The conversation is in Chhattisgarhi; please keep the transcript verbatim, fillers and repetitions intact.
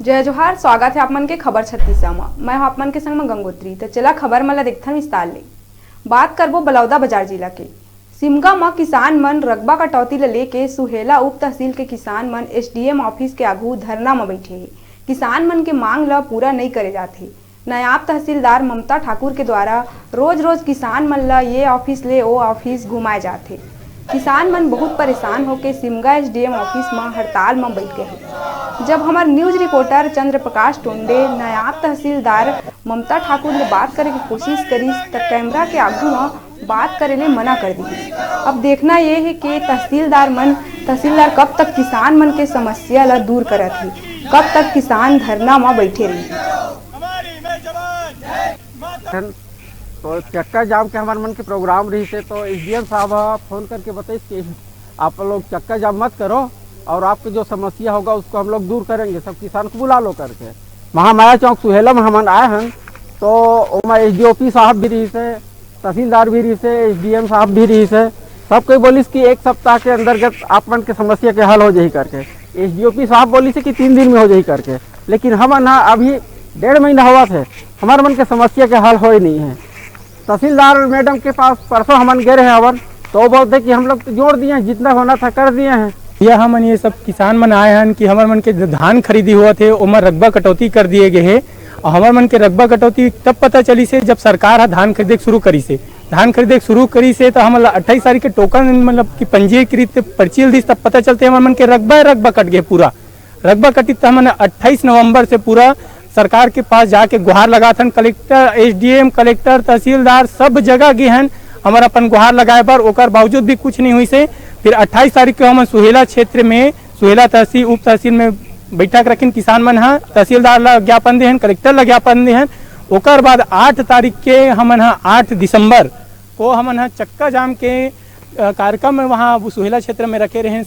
जय जोहार, स्वागत हे आप मन के खबर छत्तीसा म। मैं हूं आप मन के संग म गंगोत्री। त चला खबर मन ला देखथन विस्तार ले। बात करबो बलौदा बाजार जिला के। सिमगा म किसान मन रकबा कटौती ल लेके सुहेला उप तहसील के किसान मन एसडीएम ऑफिस के आघू धरना म बइठे हे। किसान मन के मांग ल पूरा नइ करे जात हे। नायब तहसीलदार ममता ठाकुर के द्वारा रोज-रोज किसान मन ल ये ऑफिस ले ओ ऑफिस घुमाए जात हे। किसान मन बहुत परेशान होके सिमगा एसडीएम ऑफिस म हड़ताल म बइठ गए हे। जब हमर न्यूज रिपोर्टर चंद्र प्रकाश टोंडे नायब तहसीलदार ममता ठाकुर ले बात करे के कोशिश करिस, त कैमरा के आगू म बात करे ले मना कर दिस। अब देखना ये हे कि तहसीलदार मन, तहसीलदार कब तक किसान मन के समस्या ल दूर करत हे, कब तक किसान धरना म बइठे रही। तो चक्का जाम के हमर मन के प्रोग्राम रहिस हे, तो एसडीएम साहब ह फोन करके बताइस कि आप लोग चक्का जाम मत करो और आपकी जो समस्या होगा उसको हम लोग दूर करेंगे, सब किसान को बुला लो करके। महामाया चौक सुहेला में हमन आए हन, तो ओमा एसडीओपी साहब भी रहिस हे, तहसीलदार भी रहिस हे, एसडीएम साहब भी रहिस हे। सब कोई बोलिस कि एक सप्ताह के अंतर्गत आप मन के समस्या के हल हो जाही करके। एसडीओपी साहब बोलिस हे कि तीन दिन में हो जाही करके, लेकिन हमन ह अभी डेढ़ महीना होवत हे, हमर मन के समस्या के हल होए नहीं है। तहसीलदार मैडम के पास परसों हमन गए रहे हवन, तो वो बोलते कि हम लोग तो जोड़ दिए हैं, जितना होना था कर दिए हैं। ये हमन ये सब किसान मन आए हन कि हमर मन के धान खरीदी होवत हे, ओमा रकबा कटौती कर दिए गए हे। और हमर मन के रकबा कटौती तब पता चलिस हे जब सरकार ह धान खरीदे के शुरू करिस हे। धान खरीदे के शुरू करिस हे, तो हमन ला अट्ठाईस तारीख के टोकन, मतलब कि पंजीकृत पर्ची ल दिस, तब पता चलते हमर मन के रकबा, रकबा कट गए पूरा। रकबा कटिस त हमन अट्ठाईस नवंबर से पूरा सरकार के पास जाके गुहार लगाथन, कलेक्टर, एसडीएम, कलेक्टर, तहसीलदार सब जगह गे हन हमर अपन गुहार लगाए बर, ओकर बावजूद भी कुछ नहीं हुई से। फिर अट्ठाईस तारीख के हमन सुहेला क्षेत्र में, सुहेला तहसील, उप तहसील में बैठक रखिन किसान मन ह, तहसीलदार ला ज्ञापन देहन, कलेक्टर ला ज्ञापन देहन। ओकर बाद आठ तारीख के हमन ह, आठ दिसंबर को हमन ह चक्का जाम के, अ, कार्यक्रम में वहाँ वो सुहेला क्षेत्र में रखे रहेन।